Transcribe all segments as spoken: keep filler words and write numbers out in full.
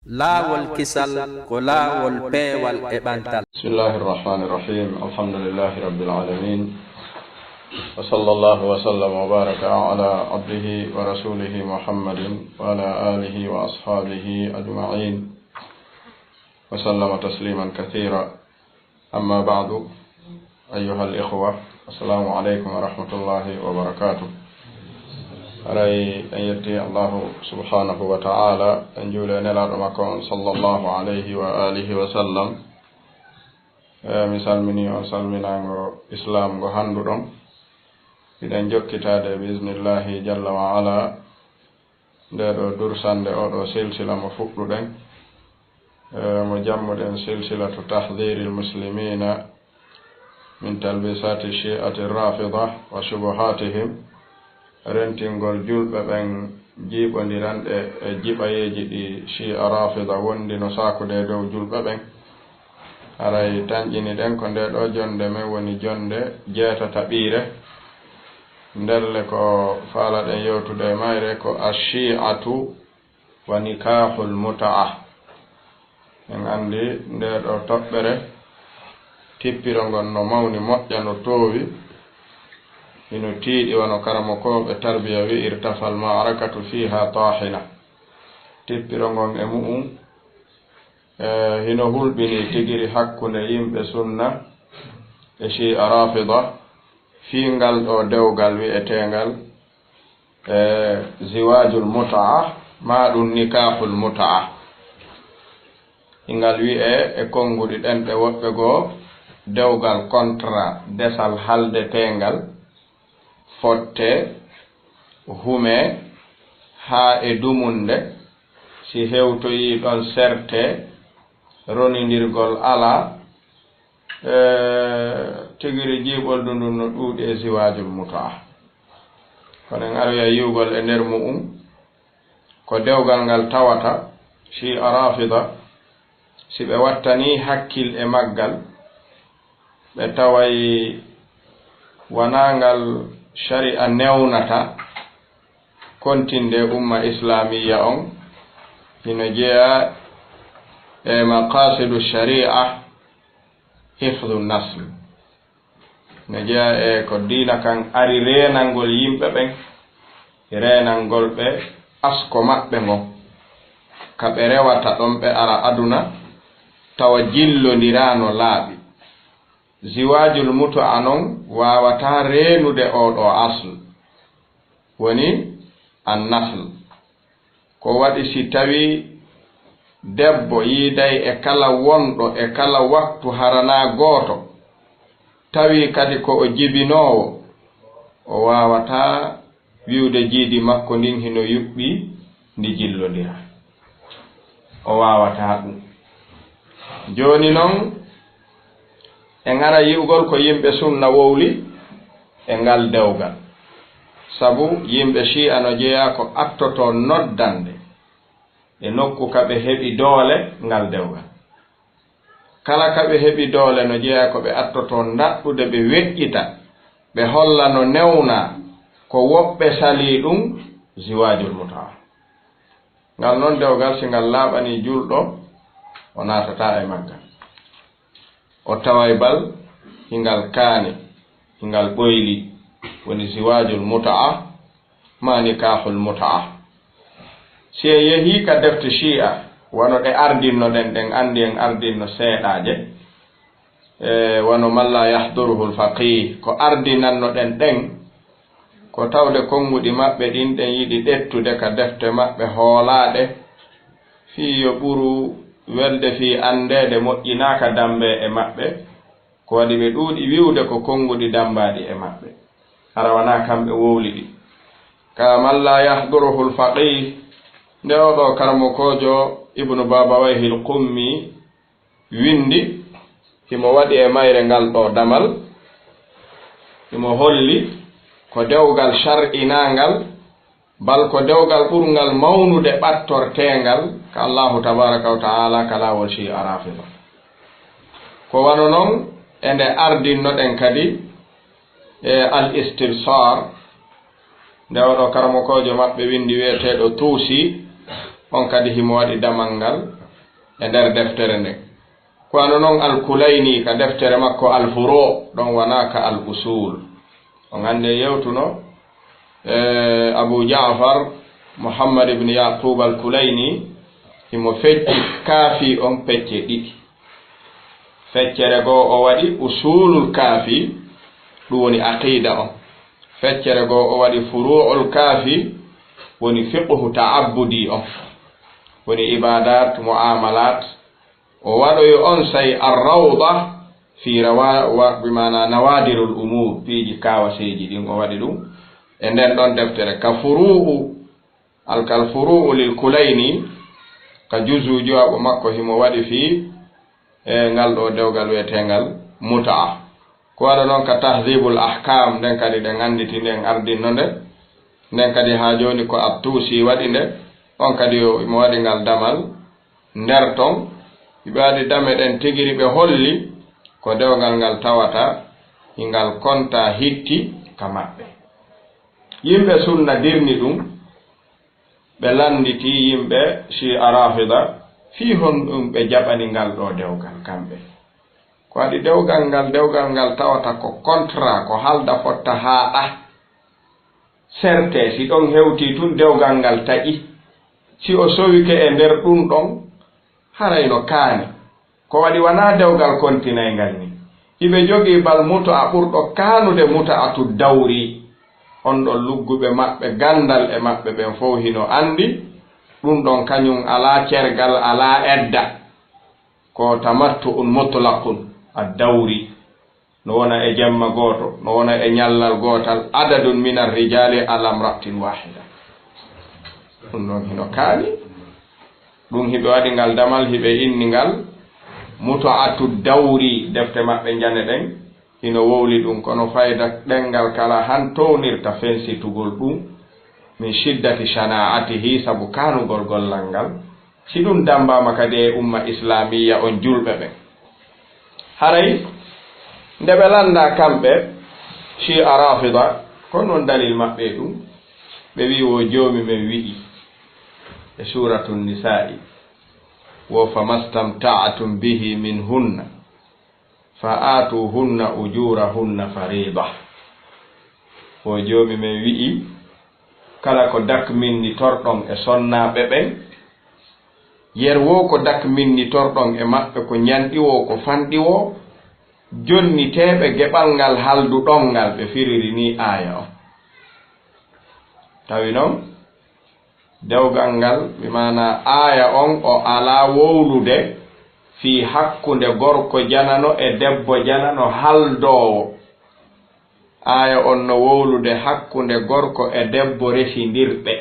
Laawol kisal ko laawol peewal e ɓantal. بسم الله الرحمن الرحيم. الحمد لله رب العالمين. وصلى الله وسلم وبارك على عبده ورسوله محمد وعلى آله وأصحابه أجمعين. وسلم تسليما كثيرا. أما بعد، أيها الإخوة، السلام عليكم ورحمة الله وبركاته. Haray en yetti Allahu subhanahu wa ta'ala, en juuli e Nelaaɗo makko on sallallahu alayhi wa alihi wa sallam. E, mi salmini on salminaango Islaam ngo hannduɗon. Hiɗen jokkitaade bi iznillahi jalla wa ala. Ndee ɗoo dursannde, oo ɗoo silsila mo fuɗɗuɗen, e, mo jammuɗen, silsilatu tahdhiril muslimina min talbisati shi'ati rafida wa shubuhatihim, rentingol julɓe ɓen jiiɓondiranɗe e jiɓayeeji ɗi shi'a rafida wondi no saakude e dow julɓe ɓen. Haray tanƴini ɗen ko ndee ɗoo jonnde men woni jonnde jeetataɓiire. Ndelle ko faalaɗen yewtude e mayre ko ashi'atu wa nikahul muta'a. En anndi ndee ɗoo toɓɓere, tippiro ngon no mawni, moƴƴa, no toowi, hino tiiɗi, wano karamokooɓe tarbiya wi'irta, "Fal ma'arakatu fiha tahina." Tippiro ngon e mu'un, e, hino hulɓinii tigiri hakkunde yimɓe sunna e shi'a rafida fii ngal ɗoo dewgal wi'eteengal, e, ziwaajul muta'a, maa ɗun nikaahul muta'a. Hingal wi'ee e konnguɗi ɗen ɗe woɓɓe goo dewgal contrat, desal haldeteengal, fottee, humee, haa e dumunde, si hewtoyii ɗon sertee, ronindirgol alaa, e, tigiri jiiɓoldu ndun no ɗuuɗi e ziwaajul muta'a. Kono en aroya yi'ugol e nder mu'un ko dewgal ngal tawata shi'a rafida, si ɓe wattanii hakkil e maggal, ɓe taway wanaa ngal shari'a newnata kontinde umma islaamiyya on, hino jeyaa e maqasidu shari'a, hifdhu nasl. No jeyaa e ko diina kan ari reenangol yimɓe ɓen, reenangol ɓe asko maɓɓe ngon, ka ɓe rewata ɗon ɓe ara aduna, tawa jillondiraano laaɓi. Ziwaajul mutu'a non waawataa reenude oo ɗoo asl, woni an nasl. Ko waɗi si tawii debbo yiiday e kala wonɗo e kala waktu hara naa gooto, tawii kadi ko o jibinoowo, o waawataa wi'ude jiidi makko ndin hino yuɓɓi ndi jillondira. O waawataa ɗun. Jooni non, en ara yi'ugol ko yimɓe sunna wowli e ngal dewgal. Sabu yimɓe shi'a no jeyaa ko attotoo noddande e nokku ka ɓe heɓi doole ngal dewgal. Kala ka ɓe heɓi doole no jeyaa ko ɓe attotoo ndaɗɗude, ɓe weƴƴita, ɓe holla no newnaa ko woɓɓe salii ɗun, ziwaajul mutu'a. Ngal non dewgal, si ngal laaɓanii julɗo, o naatataa e maggal. O taway bal hingal kaani, hingal ɓoyli, woni ziwaajul muta'a, maa nikaahul muta'a. Si en yehii ka defte shi'a, wano ɗe ardinnoɗen, ɗen anndi en ardinno seeɗaaje, e wano man la yahduruhul faqih, ko ardinannoɗen ɗen, ko tawde konnguɗi maɓɓe ɗin ɗen yiɗi ƴettude ka defte maɓɓe hoolaaɗe, fii yo ɓuru welde fii anndeede moƴƴinaaka dambe e maɓɓe, ko waɗi ɓe ɗuuɗi wi'ude ko konnguɗi dammbaaɗi e maɓɓe. Hara wanaa kamɓe wowli ɗi. Ka man la yahduruhul faqih, nde oo ɗoo karamokoojo Ibnu Babawayhil Qummi winndi, himo waɗi e mayre ngal ɗoo damal, himo holli ko dewgal shar'inaangal, bal ko dewgal ɓurngal mawnude ɓattorteengal ka Allaahu tabaaraka wa ta'aala ka laawol shi'a rafida. Ko wano non e nde ardinnoɗen kadi e al-istibsar, nde oo ɗoo karamokoojo maɓɓe winndi wi'eteeɗo Tuusi, On kadi himo waɗi damal ngal e nder deftere nden. Ko wano non Al-Kulayni ka deftere makko Al-Furu', ɗon wano ka Al-Usul. On anndi e yewtuno, e, Abu Ja'far Muhammad ibn Yaqub Al-Kulayni, himo fecci Kaafi on pecce ɗiɗi. Feccere goo o waɗi Usulul Kaafi, ɗum woni aqida on. Feccere goo o waɗi Furu'ul Kaafi, woni fiqhu ta'abbudi on. Woni ibadat, mu'amalat. O waɗoyi on say Ar-Rawda fi rawa-, wa-, bi maana nawadirul umur, piiji kaawaseeji ɗin o waɗi ɗum. E nden ɗon deftere ka Furu'u, Al-, kal Furu'u lil Kulayni, ka juzu jowaɓo makko himo waɗi fii, e, ngal ɗo dewgal wi'eteengal muta'a. Ko waɗa non ka Tahdhibul Ahkam, nden kadi ɗen annditi nden ardinno nde. Nden kadi haa jooni ko At-Tusi waɗi nde. On kadi o, mo waɗi ngal damal nder ton. Ɓe waɗi dame ɗen tigiri ɓe holli ko dewgal ngal tawata hingal konta hitti ka maɓɓe. Yimɓe sunna dirni ɗum, ɓe lannditi yimɓe Shi'a Rafida fii honɗum ɓe jaɓani ngal ɗo dewgal kamɓe. Ko waɗi dewgal ngal, dewgal ngal tawata ko kontra, ko halda fotta haaɗa. Serte, si ɗon hewtii tun dewgal ngal taƴi. Si o sowike e nder ɗun ɗon, haray no kaani. Ko waɗi wanaa dewgal kontinayngal ni. Hiɓe jogii bal mutu'a ɓurɗo kaanude muta'atu dawri. On ɗon lugguɓe maɓɓe, gandal e maɓɓe ɓen fow hino andi, ɗun ɗon kañun alaa cergal, alaa edda. Ko tamattu'un mutlaqun ad-dawri. No wona e jemma gooto, no wona e ñallal gootal, adadun min ar-rijali ala imra'atin wahida. Ɗun ɗon hino kaani. Ɗun hiɓe waɗi ngal damal, hiɓe inni ngal mutu'atu dawri, defte maɓɓe njane ɗen hino wowli ɗun, kono fayda ɗengal kala han townirta fensitugol ɗun min shiddati shana'atihi, sabu kaanugol gollal ngal. Si ɗun dambaama kadi e umma islamiya on julɓe ɓen. Haray, nde ɓe lannda kamɓe, Shi'a Rafida, ko non dalil maɓɓe e ɗun, ɓe wi'i wo Joomi men wi'i e Suuratu Nisa'i, wo, "Famastamta'tum bihi minhunna, fa aatuhunna ujurahunna fariida." Wo Joomi men wi'i, kala ko dakminnitorɗon e sonnaaɓe ɓen, yer wo ko dakminnitorɗon e maɓɓe ko ñanɗi wo, ko fanɗi wo, jonniteeɓe geɓal ngal halduɗon ngal, ɓe firiri nii aaya on. Tawi non, dewgal ngal, bi maana aaya on o alaa wowlude fii hakkunde gorko janano e debbo janano haldoowo. Aaya on no wowlude hakkunde gorko e debbo resindirɓe.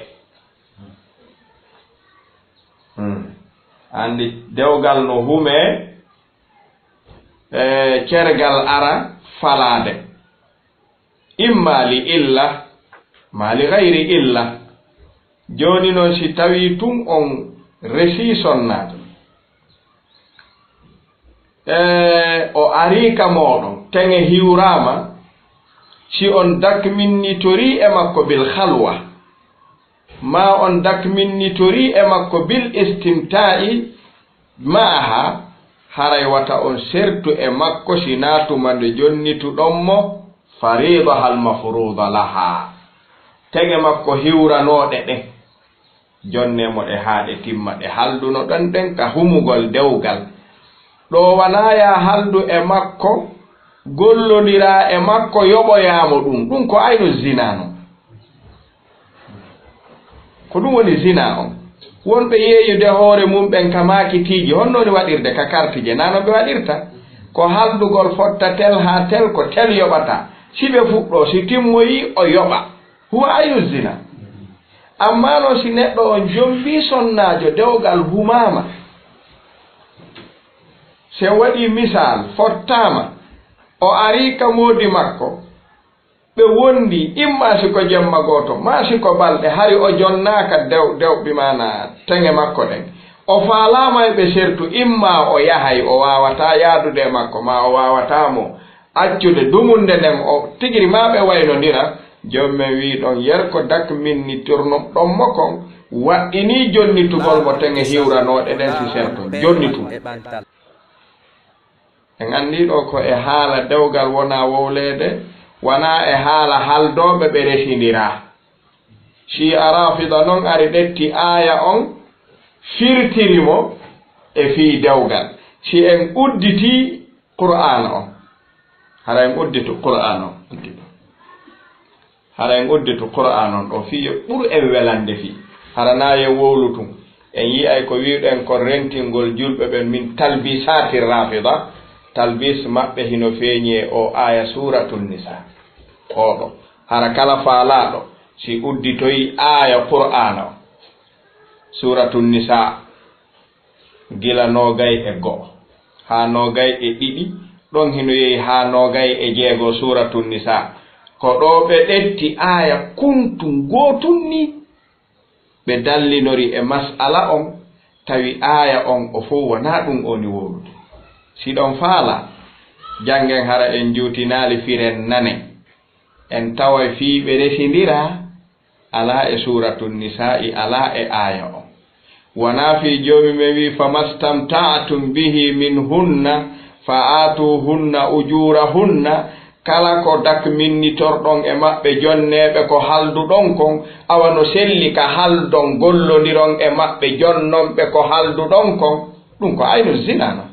Hmm. Anndi dewgal no humee, e, cergal ara falaade. Imma li illa, ma li gayri illa. Jooni non si tawii tun on resii sonnaajo, e, o arii ka mooɗon, teŋe hiwraama, si on dakminnitorii e makko bil khalwa, maa on dakminnitorii e makko bil istimtaa'i ma'aha, haray wata on sertu e makko si naa tuma nde jonnituɗon mo fariidahal mafruuda laha. Teŋe makko hiwranooɗe ɗen, jonnee mo ɗe haa ɗe timma, ɗe haldunoɗon ɗen ka humugol dewgal. Ɗoo wanaa yaa haldu e makko, gollondiraa e makko, yoɓoyaa mo ɗun. Ɗun ko aynu zinaa non. Ko ɗun woni zinaa on. Wonɓe yeeyude hoore mun ɓen ka maakitiiji, honno woni waɗirde ka kartije? Naa non ɓe waɗirta? Ko haldugol fotta tel haa tel, ko tel yoɓata. Si ɓe fuɗɗoo, si timmoyii, o yoɓa. Huwa aynu zinaa. Ammaa non si neɗɗo on jombii sonnaajo, dewgal humaama, si en waɗii misaal, fottaama, o arii ka moodi makko, ɓe wondi, imma si ko jemma gooto, maa si ko balɗe, hari o jonnaaka dew-, dew-, bi maana teŋe makko ɗen. O faalaama e ɓe sertu, imma o yahay, o waawataa yaadude e makko, maa o waawataa mo accude dumunde nden, o tigiri maa ɓe waynondira. Joomi men wi'i ɗon, yer ko dakminnitirnoɗon mo kon, Waɗɗinii jonnitugol mo teŋe hiwranooɗe ɗen si serto. Jonnitu. En anndii ɗoo ko e haala dewgal wonaa wowleede, wanaa e haala haldooɓe ɓe resindiraa. Shi'a Rafida non ari ƴetti aaya on, firtiri mo e fii dewgal. Si en udditii Qur'aana on, hara en udditu Qur'aana on, udditu. Hara en udditu Qur'aana on ɗoo fii yo ɓur en welande fii. Hara naa yo en wowlu tun. En yi'ay ko wi'uɗen kon rentingol julɓe ɓen min talbisaati Rafida. Talbis maɓɓe hino feeñi e oo aaya Suuratun Nisaa. Oo ɗoo. Hara kala faalaaɗo si udditoyi aaya Qur'aana on. Suuratun Nisaa. Gila noogay e go'o haa noogay e ɗiɗi, ɗon hino yehi haa noogay e jeego Suuratun Nisaa. Ko ɗoo ɓe ƴetti aaya kuntun gootun nii, ɓe dallinori e mas'ala on, tawi aaya on o fow wonaa ɗun o woni wowlude. Si ɗon faalaa, janngen hara en juutinaali firen nanen. En taway fii ɓe resindiraa, alaa e Suuratun Nisaa'i, alaa e aaya on. Wanaa fii Joomi men wi'i, "Famastamta'tum bihi minhunna, fa aatuhunna ujuurahunna." Kala ko dakminnitorɗon e maɓɓe jonneeɓe ko halduɗon kon, awa no selli ka haldon gollondiron e maɓɓe jonnonɓe ko halduɗon kon, ɗun ko aynu zina non.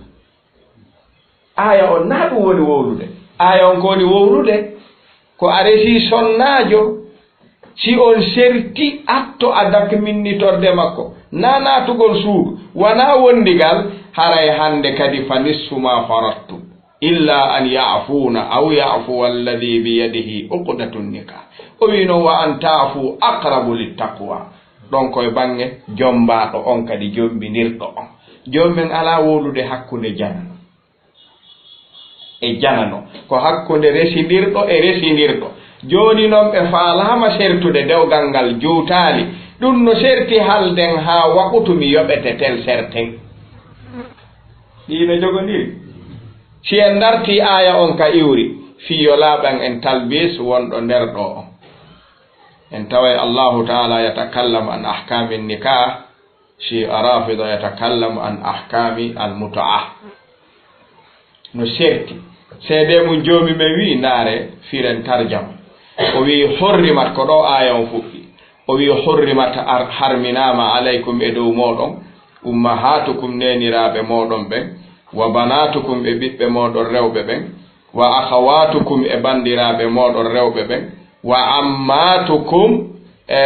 Aaya on naa ɗun woni wowlude. Aaya on ko woni wowlude, ko a resii sonnaajo, si on serti atto a dakminnitorde makko, naa naatugol suudu, wanaa wondigal, haray hande kadi fa nisfu ma farattum, illa an ya'fuuna aw ya'fuwa alladhi biyadihi uqdatun nikah. O wi'i non, "Wa an ta'fu aqrabu littaqwa." Ɗon ko e baŋŋe jombaaɗo on kadi jombindirɗo on. Joomi men alaa wowlude hakkunde janano e janano. Ko hakkunde resindirɗo e resindirɗo. Jooni non ɓe faalaama sertude dewgal ngal juutaali. Ɗun no serti halden haa waqutu mi yoɓete tel serten. Ɗii no jogondiri. Si en dartii aaya on ka iwri, fii yo laaɓan en talbiis wonɗo nder ɗoo on. En taway Allahu Ta'ala yatakallamu an ahkami nikah, Shi'a Rafida yatakallamu an ahkami al-mut'a. No serti. Seedee mun Joomi men wi'i, ndaare, firen tarjama. O wi'i, "Hurrimat", ko ɗoo aaya on fuɗɗi. O wi'i, "Hurrimat", ar-, harminaama, "alaykum", e dow mooɗon, "ummahatukum", neeniraaɓe mooɗon ɓen, "wa banatukum", e ɓiɓɓe mooɗon rewɓe ɓen, "wa akhawatukum", e bandiraaɓe mooɗon rewɓe ɓen, "wa ammatukum", e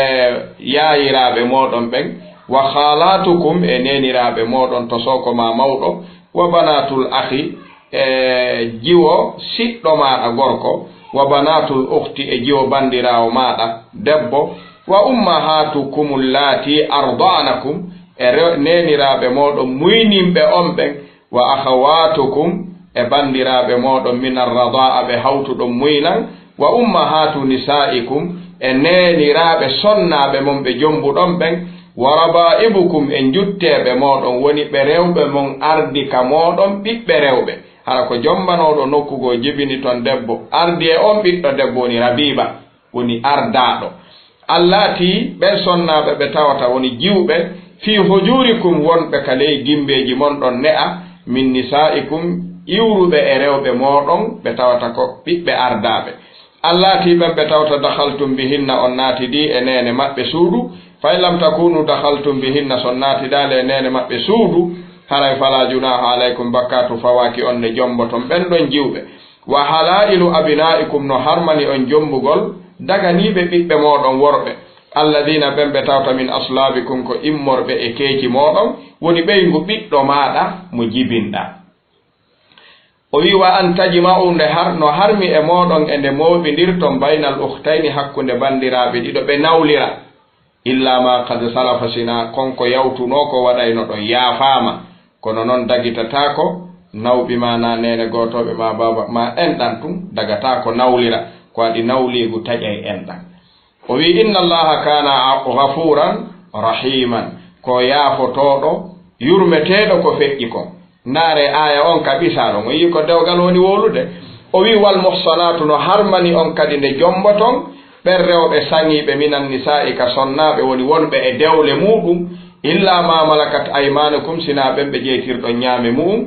yaayiraaɓe mooɗon ɓen, "wa khalatukum", e neeniraaɓe mooɗon to sooko maa mawɗo, "wa banatul akhi", e jiwo siɗɗo maaɗa gorko, "wa banatul ukhti", e jiwo bandiraawo maaɗa debbo, "wa ummahatukum allati arda'nakum", e re-, neeniraaɓe mooɗon muyninɓe on ɓen, "wa akhawatukum", e bandiraaɓe mooɗon, "min ar-rada'a", ɓe hawtuɗon muynan, "wa ummahatu nisa'ikum", e neeniraaɓe sonnaaɓe mon ɓe jombuɗon ɓen, "wa raba'ibukum", e njutteeɓe mooɗon, woni ɓe rewɓe mon ardi ka mooɗon ɓiɓɓe rewɓe. Hara ko jombanooɗo nokku goo jibini ton debbo, ardi e on ɓiɗɗo debbo woni rabiiba, woni ardaaɗo. Allati, ɓen sonnaaɓe ɓe tawata woni jiwɓe, fi hujurikum, wonɓe ka ley gimbeeji mon ɗon ne'a, min nisa'ikum, iwruɓe e rewɓe mooɗon, ɓe tawata ko ɓiɓɓe ardaaɓe. Allati, ɓen ɓe tawata dakhaltum bihinna, on naatidi e neene maɓɓe suudu, fa in lam takunu dakhaltum bihinna, so on naatidaali e neene maɓɓe suudu, haray fala junaha alaykum, bakkaatu fawaaki on nde jomboton ɓen ɗon jiwɓe. Wa halailu abnaikum, no harmani on jombugol daganiiɓe ɓiɓɓe mooɗon worɓe, alladina, ɓen ɓe tawta min aslabikum, ko immorɓe e keeci mooɗon, woni ɓeyngu ɓiɗɗo maaɗa mo jibinɗaa. O wi'i, wa an tajma'u, nde har-, no harmi e mooɗon e nde mooɓindirton baynal ukhtayni, hakkunde bandiraaɓe ɗiɗo ɓe nawlira. Illa ma qad salafa, sina kon ko yawtunoo ko waɗayno ɗon yaafaama, kono non dagitataako, nawɓi ma naa neene gootooɓe ma baaba ma enɗan tun dagataako nawlira, ko waɗi nawliigu taƴay enɗan. O wi'i, inna Allaha kana ghafuran rahiman, ko yaafotooɗo, yurmeteeɗo ko feƴƴi kon. Ndaare aaya on ka ɓisaa ɗon, o yi'i ko dewgal woni wowlude. O wi'i, wal muhsanatu, no harmani on kadi nde jomboton, ɓen rewɓe saŋiiɓe, minan nisaa'i, ka sonnaaɓe, woni wonɓe e dewle muuɗum, illaa maa malakat aymaanukum, sinaa ɓen ɓe jeytirɗon ñaame mu'um.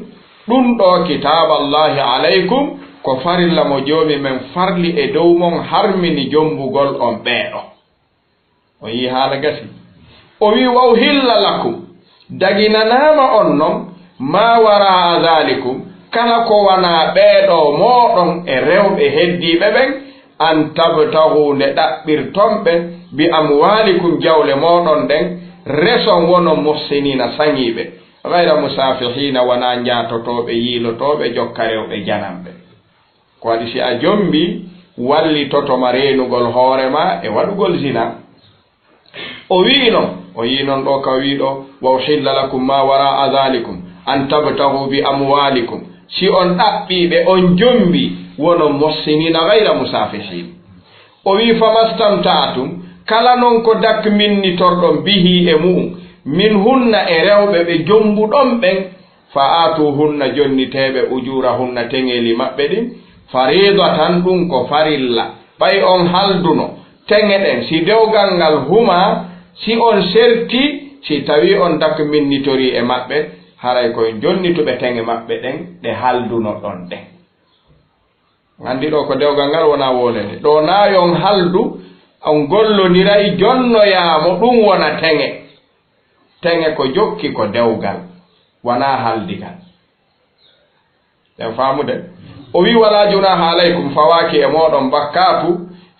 Ɗum ɗoo, kitaaballaahi alaykum, ko farilla mo Joomi men farli e dow mon, harmini jombugol on ɓee ɗoo. O yii haala gasi. O wii, "Wa uhilla lakum, daginanaama on non, maa waraa'a zaalikum, kala ko wanaa ɓee ɗoo mooɗon e rewɓe heddiiɓe ɓen, an tabtagu, nde ɗaɓɓirton ɓe, bi amwaalikum, jawle mooɗon ɗen, reson wonon muhsiniina, saŋiiɓe, gayra musaafihiina, wanaa njaatotooɓe, yiilotooɓe, jokka rewɓe jananɓe." Ko waɗi si a jombii, wallitoto ma reenugol hoore maa e waɗugol zina. O wi'i non, o yi'i non ɗoo ka o wi'i ɗoo, "Wa uhilla lakum maa waraa'a zaalikum, an tabtagu bi amwaalikum." Si on ɗaɓɓii ɓe, on jombii, wonon muhsiniina gayra musaafihiin. O wi'i, "Famastamta'tum, kala non ko dakminnitorɗon bihi e mu'um, min hunna e rewɓe ɓe jombuɗon ɓen, fa aatuhunna, jonnitee ɓe, ujuurahunna, teŋeeli maɓɓe ɗin, fariidatan, ɗum ko farilla." Ɓay on halduno teŋe ɗen, si dewgal ngal humaa, si on serti, si tawii on dakminnitorii e maɓɓe, haray ko jonnituɓe teŋe maɓɓe ɗen ɗe haldunoɗon ɗen. Anndi ɗoo ko dewgal ngal wonaa wooleede. Ɗoo naa yo on haldu, on gollondiray, jonnoyaa mo, ɗum wona teŋe. Teŋe ko jokki ko dewgal, wanaa haldigal. Ɗen faamude? O wi'i, "Walaa junaaha alaykum, fawaaki e mooɗon bakkaatu,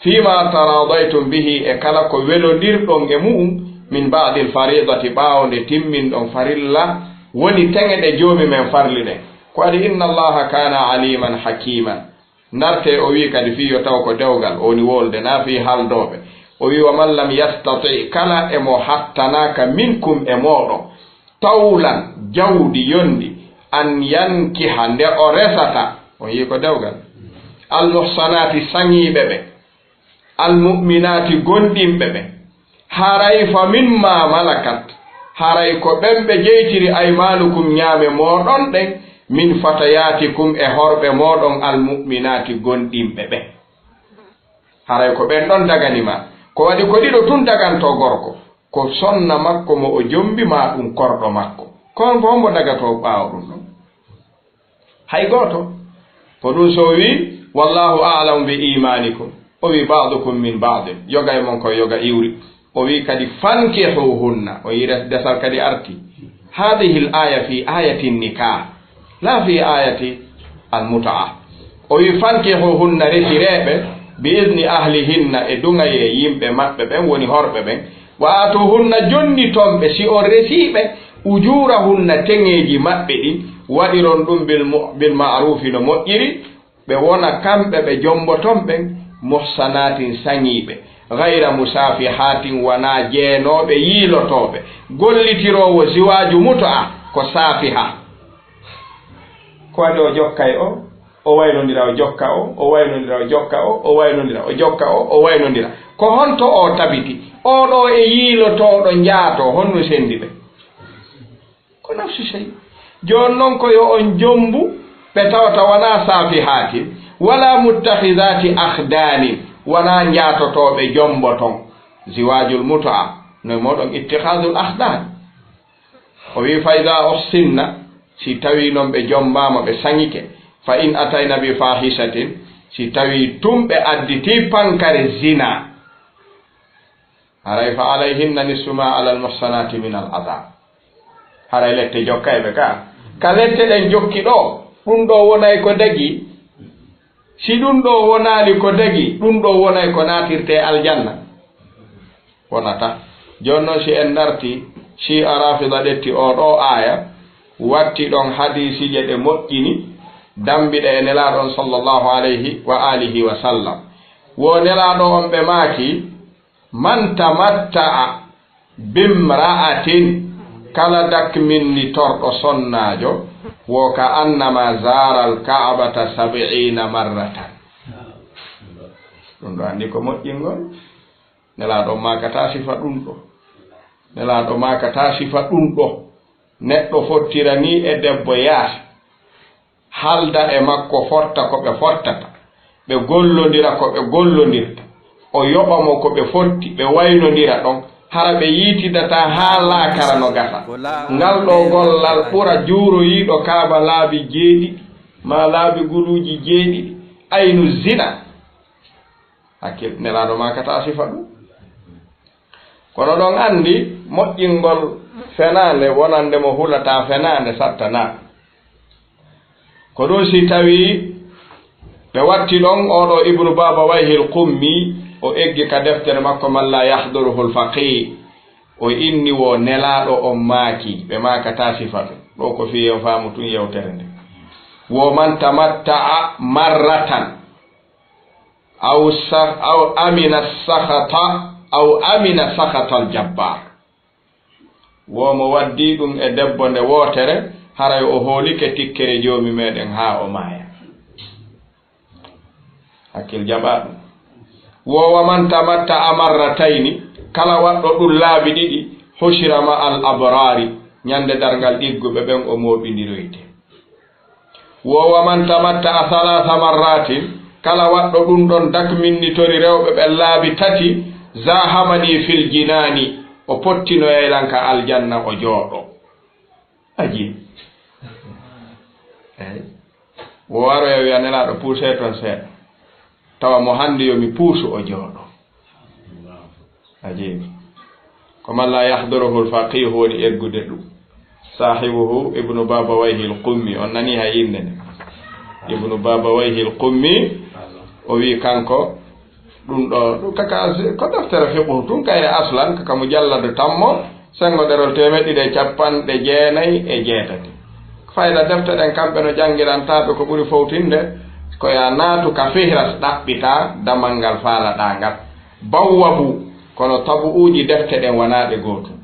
fiima taradaytum bihi, e kala ko welondirɗon e mu'um, min ba'dil fariidati, ɓaawo nde timminɗon farilla, woni teŋe ɗe Joomi men farli ɗen." Ko waɗi, "Inna Allaha kaana aliiman hakiiman." Ndartee, o wi'i kadi fii yo taw ko dewgal, o woni wolde, naa fii haldooɓe. O wi'i, "Wa man lam yastati', kala e mo hattanaaka, minkum, e mooɗon, tawlan, jawdi yonndi, an yankiha, nde o resata," o yi'i ko dewgal, "almuhsanaati, saŋiiɓe ɓe, almu'minaati, gomɗinɓe ɓe, haray fa mimma malakat, haray ko ɓen ɓe jeytiri aymaanukum, ñaame mooɗon ɗen, min fatayaatikum, e horɓe mooɗon, almu'minaati, gomɗinɓe ɓe." Haray ko ɓen ɗon dagani ma. Ko waɗi ko ɗiɗo tun dagantoo gorko, ko sonna makko mo o jombi, maa ɗum korɗo makko. Ko on fof mbo dagatoo ɓaawo ɗum ɗon? Hay gooto. Ko ɗum so o wi, "Wallahu a'lamu bi imanikum." O wi, "Ba'dukum min ba'din." Yoga e mon ko yoga iwri. O wi kadi, "Fankihuhunna." O yi res-, desal kadi arti. "Hadhihi al-aya fi ayati nikah, la fi ayati al-mut'a." O wi, "Fankihuhunna, resireeɓe, bi izni ahlihinna, e duŋayee yimɓe maɓɓe ɓen, woni horɓe ɓen. Wa atuhunna, jonniton ɓe, si on resii ɓe, ujuurahunna, teŋeeji maɓɓe ɗin, waɗiron ɗum bil mu-, bil ma'rufi, no moƴƴiri, ɓe wona kamɓe ɓe jomboton ɓen, muhsanaatin, saŋiiɓe, gayra musaafihatin, wanaa jeenooɓe, yiilotooɓe." Gollitiroowo ziwaaju mutu'a ko saafiha. Ko waɗi o jokkay o, o waynondira, o jokka o, o waynondira, o jokka o, o waynondira, o jokka o, o waynondira. Ko honto o tabiti? Oo ɗoo e yiilotooɗo njaatoo, honno sendi ɓe? Ko nafsu sey. Jooni non ko yo on jombu ɓe tawata wanaa saafihaatin, wala muttakhidhaati akhdaanin, wanaa njaatotooɓe jomboton. Ziwaajul mutu'a, no e mooɗon ittikhadhul akhdaan. O wi, "Fa idha uhsinna", si tawii non ɓe jombaama, ɓe saŋike, "fa in atayna bi fahishatin", si tawii tun ɓe additii pankare zina, haray "fa alayhinna nisfu ma alal muhsanati min al adha." Haray lette jokkay ɓe ka. Ka lette ɗen jokki ɗoo, ɗum ɗoo wonay ko dagi. Si ɗum ɗoo wonaali ko dagi, ɗum ɗoo wonay ko naatirtee aljanna. Wonata. Jooni non, si en ndarti, Shi'a Rafida ɗetti oo ɗoo aaya, watti ɗon hadiisiije ɗe moƴƴini, dambiɗe e Nelaaɗo on sallallahu alayhi wa alihi wa sallam. Wo Nelaaɗo on ɓe maaki, "Man tamatta'a bimra'atin", kala dakminnitorɗo sonnaajo, "wo ka annama zaaral Ka'bata sab'iina marratan." Ɗum ɗo anndi ko moƴƴingol. Nelaaɗo maakataa sifa ɗum ɗo. Nelaaɗo maakataa sifa ɗum ɗo. Neɗɗo fottira nii e debbo yaasi. Halda e makko, fotta ko ɓe fottata, ɓe gollondira ko ɓe gollondirta, o yoɓa mo ko ɓe fotti, ɓe waynondira ɗon, hara ɓe yiitidataa haa laakara no gasa. Ngal ɗoo gollal ɓura juuroyiiɗo Kaaba laabi jeeɗiɗi, maa laabi guluuji jeeɗiɗi, aynu zina. Hakkil, Nelaaɗo maakataa sifa ɗum. Kono ɗon anndi moƴƴingol fenaande wonande mo hulataa fenaande sattanaa. Ko ɗum si tawii ɓe watti ɗon, oo ɗoo Ibnu Baba Wayhil Qummi, o eggi ka deftere makko Man la yahduruhul faqih, o inni wo Nelaaɗo on maaki, ɓe maakataa sifa ɗum. Ɗoo ko fii en faamu tun yewtere nde. Wo man tamatta'a marratan, aw sa-, aw amina sakhata, aw amina sakhatal jabbar. Wo mo waddii ɗum e debbo nde wootere, haray o hoolike tikkere Joomi meɗen haa o maaya. Hakkil jaɓaa ɗum. Wo wa man tamatta'a marratayni, kala waɗɗo ɗum laabi ɗiɗi, hushira ma'al abrari, ñande darngal ɗigguɓe ɓen o mooɓindiroyte. Wo wa man tamatta'a thalatha marratin, kala waɗɗo ɗum ɗon dakminnitori rewɓe ɓen laabi tati, zahamani fil jinaani, o pottinoyay lan ka aljanna o jooɗo. Aji. Eyi. Wo waroya wiya Nelaaɗo puusee ton seeɗa. Tawa mo hannde yo mi puusu o jooɗo. Aji. Ko man la yahduruhu al-faqihu woni eggude ɗum. Saahibuhu Ibnu Babawayhi al-Qummi. On nanii hay innde nde. Ibnu Babawayhi al-Qummi, o wi'i kanko, ɗum ɗo, ɗum kaka, ko deftere fiqhu tun kayre aslan, kaka mujalladu tammo, senngo ɗerol teemeɗɗe ɗiɗi e capanɗe jeenayi e jeetati. Fayda defte ɗen kamɓe no janngirantaaɓe ko ɓuri fowtinde, ko ya naatu ka fihras ɗaɓɓitaa damal ngal faalaɗaa ngal. Bawwabu, kono tabu'uuji defte ɗen wanaa ɗe gootum.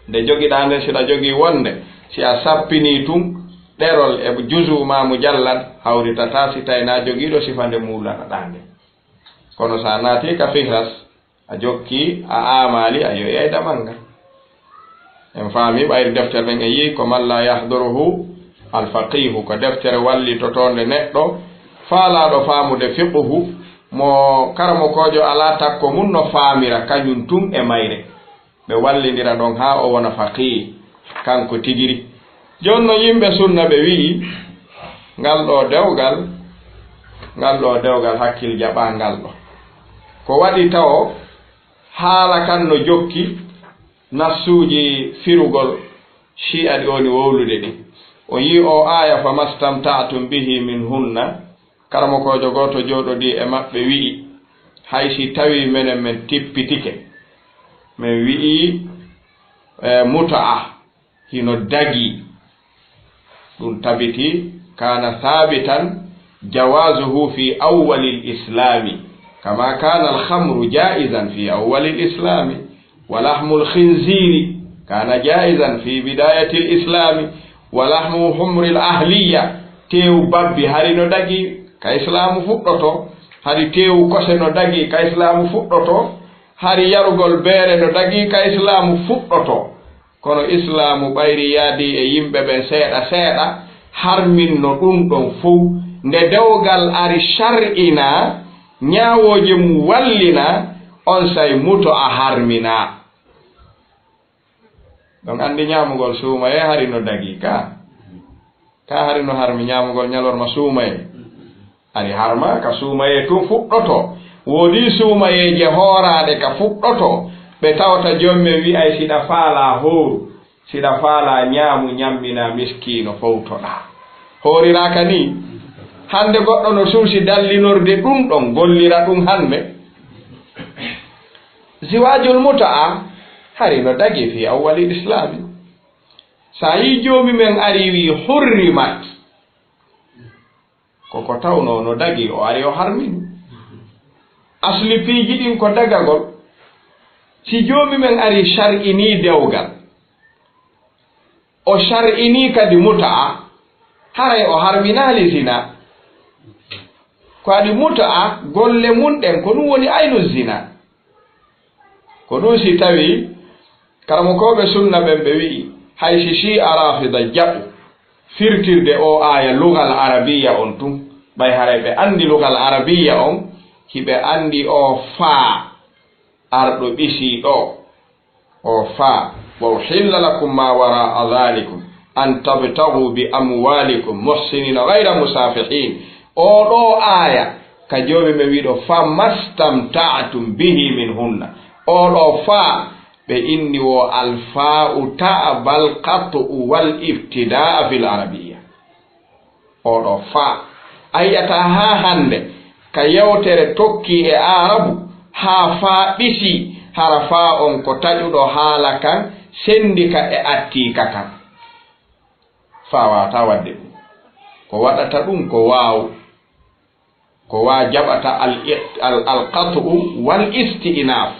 Nde jogiɗaa nden, si ɗa jogii wonde, si a sappinii tun ɗerol e juzu maa mujallad, hawritataa si tawi na jogiiɗo sifa nde muulanaɗaa nde. Kono si a naatii ka fihras, a jokkii, a aamaali, a yo'ii damal ngal. En faamii ɓayri deftere nden en yi'i ko man la yahduruhu al-faqihu, ko deftere wallitotoonde neɗɗo faalaaɗo faamude fiqhu, mo karamokoojo alaa takko mun no faamira kañun tun e mayre. Ɓe wallindira ɗon haa o wona faqih, kanko tigiri. Jooni non yimɓe sunna ɓe wi'i, ngal ɗoo dewgal, ngal ɗoo dewgal hakkil jaɓaa ngal ɗoo. Ko waɗi tawo haala kan no jokki nassuuji firugol Shi'a ɗi woni wowlude ɗin. O yi'i o aaya, "Famastamta'tum bihi minhunna." Karamokoojo gooto jooɗodii e maɓɓe wi'i, hay si tawii menen men tippitike, men wi'i, e, muta'a hino dagii. Ɗum tabiti, kana thabitan jawazuhu fi awwalil islami, kama kana al-khamru jaizan fi awwalil islami. Wa lahmul khinziri kana jaizan fi bidayatil islami, wa lahmu humril ahliya, teewu babbi hari no dagii ka islaamu fuɗɗoto, hari teewu kose no dagii ka islaamu fuɗɗoto, hari yarugol beere no dagii ka islaamu fuɗɗoto. Kono islaamu ɓayri yaadii e yimɓe ɓen seeɗa seeɗa, harminno ɗum ɗon fow. Nde dewgal ari shar'inaa, ñaawooje mum wallinaa, onsay muto'a harminaa. Ɗon anndi ñaamugol suumayee hari no dagii ka. Ka hari no harmi ñaamugol ñalorma suumayee. Ari harma ka suumayee tun fuɗɗoto. Woodii suumayeeje hooraaɗe ka fuɗɗoto. Ɓe tawata joom men wi'ay siɗa faalaa hooru. Siɗa faalaa ñaamu ñamminaa miskiino fowtoɗaa. Hooriraaka nii. Hannde goɗɗo no suusi dallinorde ɗum ɗon, gollira ɗum hannde. Ziwaajul muta'a hari no dagii fi awwalil islaami. Sa yii joomi men ari wi hurrimat, ko ko tawnoo no dagii, o ari o harmini. Asli piiji ɗin ko dagagol. Si joomi men ari shar'inii dewgal, o shar'inii kadi muta'a, haray o harminaali zina. Ko adi muta'a, golle mun ɗen, ko ɗum woni aynu zina. Ko ɗum si tawii karamokooɓe sunna ɓen ɓe wi'i, hay si Shi'a Rafida jaɓu firtirde o aaya lugal arabiya on tun, ɓay haray ɓe anndi lugal arabiya on, Hiɓe anndi o faa arɗo ɓisii ɗo, o faa, "Wa uhilla lakum ma wara'a dhalikum an tabtaghu bi amwalikum muhsinina ghayra musafihin." O ɗo aaya ka Joomi men wi'ɗo, "Fa mastamta'tum bihi min hunna." O ɗo faa ɓe inni wo alfaa'u ta'bal qat'u wal ibtida'a fil arabiyya. Oɗo faa. A yi'ata haa hannde ka yewtere tokki e Aarabu, haa faa ɓisi, hara faa on ko taƴuɗo haala kan, senndi ka e attii ka kan. Faa waawataa waɗde ɗum. Ko waɗata ɗum ko waaw. Ko waa jaɓata al, al, al qat'u wal isti'naaf.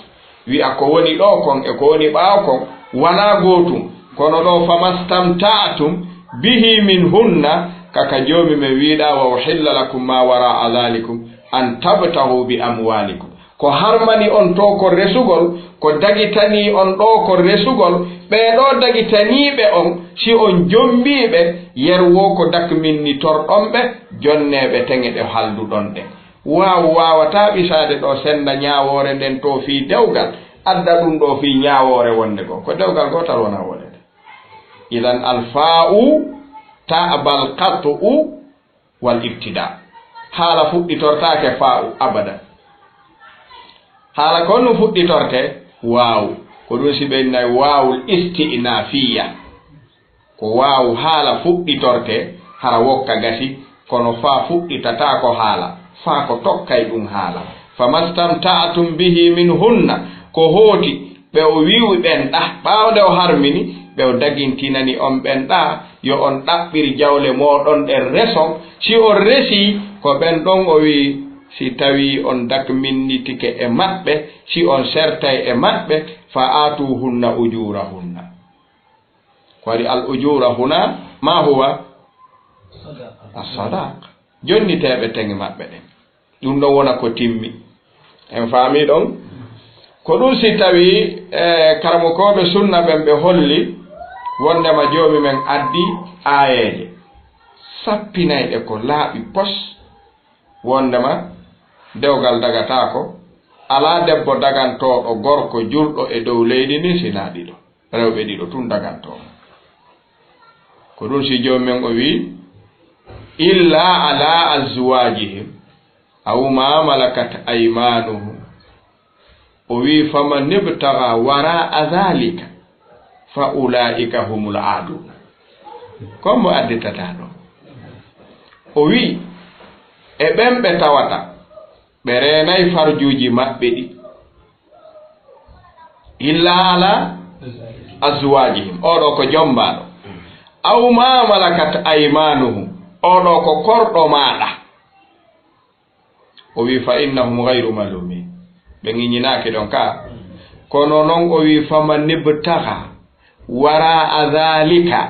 Wi'a ko woni ɗo kon e ko woni ɓaawo kon wanaa gootum. Kono ɗo, "Famastamta'tum bihi min hunna," ka ka Joomi men wi'ɗa, "Wa uhilla lakum ma wara'a dhalikum an tabtaghu bi amwalikum." Ko harmani on to ko resugol, ko dagitanii on ɗo ko resugol, ɓee ɗo dagitaniiɓe on, si on jombii ɓe, yer wo ko dakminnitorɗon ɓe, jonnee ɓe teŋe ɗe halduɗon ɗe. Waaw waawataa ɓisaade ɗo sennda ñaawoore nden to fii dewgal, adda ɗum ɗo fii ñaawoore wonnde goo. Ko dewgal gootal wonaa wonede. Idan alfaa'u ta'bal qat'u wal ibtidaa. Haala fuɗɗitortaake faa'u abada. Haala ko honɗum fuɗɗitorte? Waaw. Ko ɗum si ɓe innay waawul isti'naafiya. Ko waaw haala fuɗɗitorte, hara wokka gasi, kono faa fuɗɗitataako haala, faa ko tokkay ɗum haala. "Famastamta'tum bihi min hunna," ko hooti, ɓe o wi'i ɓen ɗa, ɓaawo nde o harmini, ɓe o dagintinani on ɓen ɗa, yo on ɗaɓɓir jawle mooɗon ɗen reson, si on resii, ko ɓen ɗon o wi'i, si tawii on dakminnitike e maɓɓe, si on sertay e maɓɓe, "fa aatuhunna ujuurahunna." Ko waɗi al ujura huna, ma huwa? As-sadaq. Jonniteeɓe teŋe maɓɓe ɗen. Ɗum ɗon wona ko timmi. En faami ɗon? Ko ɗum si tawi, e, karamokooɓe sunna ɓen ɓe holli wondema Joomi men addi aayeeje sappinayɗe ko laaɓi pos, wondema dewgal dagataako, alaa debbo dagantooɗo gorko julɗo e dow leydi ndin sinaa ɗiɗo. Rewɓe ɗiɗo tun dagantoo. Ko ɗum si Joomi men o wi'i, "Illa ala azwajihim aw ma malakat aymanuhum." O wi'i, "Faman ibtaga wara'a dhalika fa ulaika humul aadun." Ko mbo additata ɗo? O wi'i, e ɓen ɓe tawata ɓe reenay farjuuji maɓɓe ɗi. Illa ala azwajihim. Oɗo ko jombaaɗo. Aw ma malakat aymanuhum. Oɗo ko korɗo maaɗa. O wi, "Fa innahum ghayru malumin." Ɓe ŋiñinaaki ɗon ka. Kono non o wi, "Faman ibtaga wara'a dhalika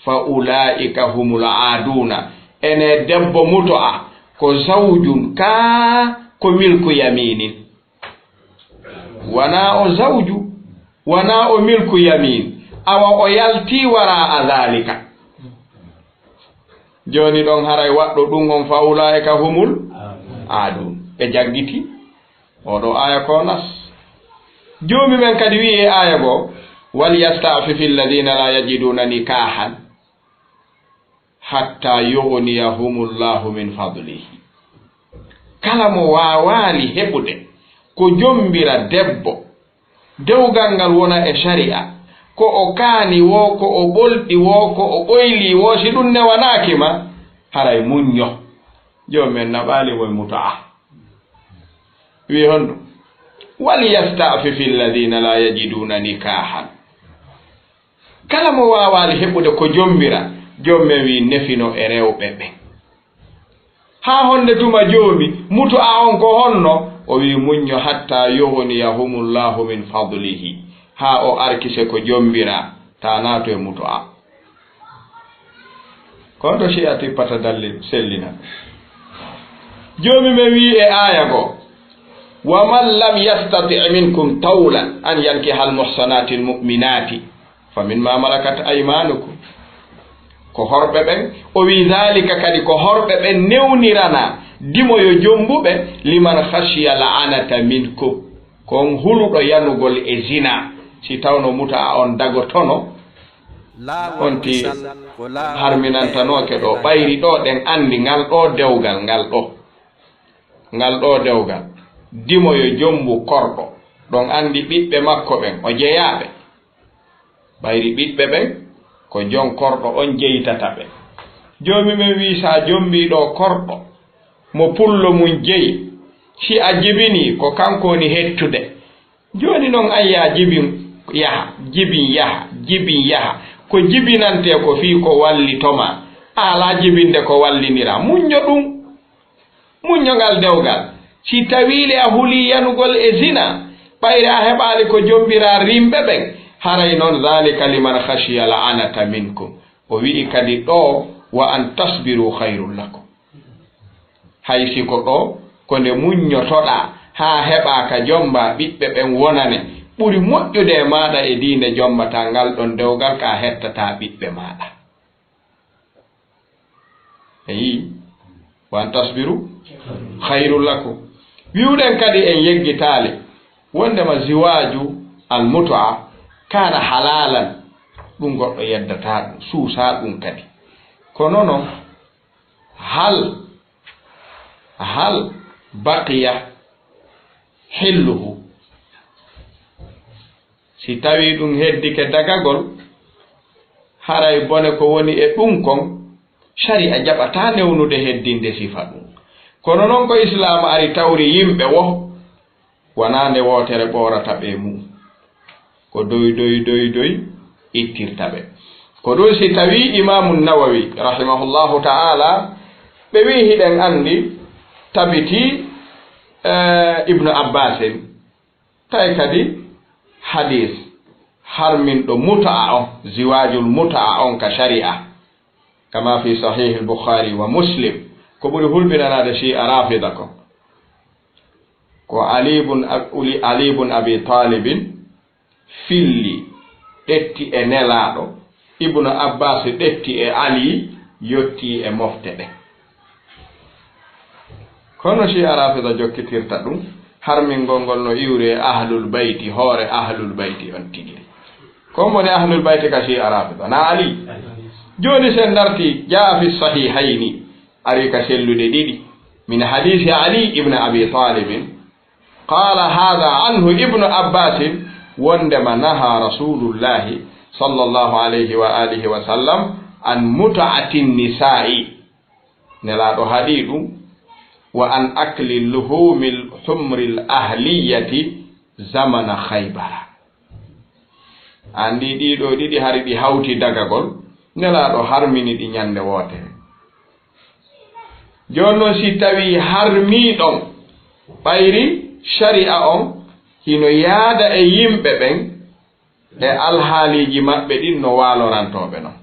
fa ulaika humul aaduna." Ene debbo muto'a ko zawjun ka ko milku yaminin. Wanaa o zawju, wanaa o milku yamin. Awa o yalti wara'a dhalika. Jooni ɗon haray waɗɗo ɗum on fa ulaika humul aadun. Ɓe jaggiti. Oɗo aya ko nas. Joomi men kadi wi'i e aya goo, "Wal yasta'fifi alladhina la yajiduna nikahan hatta yughniyahumullahu min fadlihi." Kala mo waawaali heɓude ko jombira debbo, dewgal ngal wona e shari'a, ko o kaani woo, ko o ɓolɗi woo, ko o ɓoylii woo, si ɗum newanaaki ma, haray muñño. Joomi men naɓaali mo e mutu'a. Wi'i honɗum? "Wal yasta'fifi alladhina la yajiduna nikahan." Kala mo waawaali heɓude ko jombira, Joomi men wi'i nefino e rewɓe ɓen. Haa honde tuma Joomi, mutu'a on ko honno? O wi'i muñño hatta yughniyahumullahu min fadlihi. Haa o arkise ko jombira, taa naatu e mutu'a. Ko honto shi'a tippata dalli sellina? Joomi men wi'i e aya goo, "Wa man lam yastati' minkum tawlan an yankiha al-muhsanati al-mu'minati fa mimma malakat aymanukum." Ko horɓe ɓen, o wi'i, dhalika kadi ko horɓe ɓen newnirana Dimo yo jombuɓe, liman khashiya la'anata minkum. Ko on huluɗo yanugol e zina. Si tawno muta on dagotono, on ti harminantanooke ɗo. Ɓayri ɗo ɗen anndi ngal ɗo dewgal, ngal ɗo. Ngal ɗo dewgal. Dimo yo jombu korɗo. Ɗon anndi ɓiɓɓe makko ɓen, o jeyaaɓe. Ɓayri ɓiɓɓe ɓen, ko jon korɗo on jeytata ɓe. Joomi men wi'i, sa jombii ɗo korɗo, mo pullo mun jeyi, si a jibinii, ko kanko woni hettude. Jooni non, an yaa jibin yaha, jibin yaha, jibin yaha. Ko jibinantee ko fii ko wallito ma. A alaa jibinde ko wallinira. Muñño ɗum. Muñño ngal dewgal. Si tawii le a hulii yanugol e zina, ɓayri a heɓaali ko jombiraa rimɓe ɓen, haray non, "Dhalika liman khashiya la'anata minkum." O wi'i kadi ɗo, "Wa an tasbiru khayrun lakum." Hay si ko ɗo, ko nde muññotoɗaa haa heɓaa ka jombaa ɓiɓɓe ɓen wonane, ɓuri moƴƴude e maaɗa e dii nde jombataa ngal ɗon dewgal ka hettataa ɓiɓɓe maaɗa. A yi'i? "Wa an tasbiru khayrun lakum." Wi'uɗen kadi en yeggitaali wondema ziwaaju al-mutu'a kaana halaalan. Ɗum goɗɗo yeddataa ɗum, suusaa ɗum kadi. Kono non, hal, hal baqiya hilluhu? Si tawii ɗum heddike dagagol, haray bone ko woni e ɗum kon, shari'a jaɓataa newnude heddinde sifa ɗum. Kono non ko Islaam ari tawri yimɓe wo, wanaa nde wootere ɓoorata ɓe mum. Ko doy, doy, doy, doy ittirta ɓe. Ko ɗum si tawii Imaamu Nawawi, rahimahullahu ta'ala, ɓe wi'i hiɗen anndi tabiti, eh, Ibnu Abbasin, Tawi kadi hadiis harminɗo muta'a on, ziwaajul muta'a on ka shari'a, kama fi Sahih al-Bukhari wa Muslim, ko ɓuri hulɓinanaade Shi'a Rafida ko, ko Ali ibn Ab-, Uli-, Ali ibn Abi Talibin filli, ƴetti e Nelaaɗo, Ibnu Abbaas ƴetti e Ali, yottii e mofte ɗen. Kono Shi'a Rafida jokkitirta ɗum, harmingol ngol no iwri e Ahlul Bayti, hoore Ahlul Bayti on tigi. Ko on woni Ahlul Bayti ka Shi'a Rafida? Na Ali? Jooni sen darti, jaa fi sahihayni, ari ka selluɗe ɗiɗi, min hadiisi Ali ibn Abi Talibin, Qaala haadha anhu Ibnu Abbaasin, wondema naha Rasuulullaahi sallallahu alayhi wa aalihi wa sallam an muta'atin nisaa'i. Nelaaɗo haɗii ɗum, wa an akli luhuumil humril ahliyyati zamana Khaybara. Anndi ɗiɗo ɗiɗi hari ɗi hawti dagagol, Nelaaɗo harmini ɗi ñannde wootere. Jooni non, si tawii harmii ɗon, ɓayri shari'a on hino yaada e yimɓe ɓen e alhaaliiji maɓɓe ɗin no waalorantooɓe non.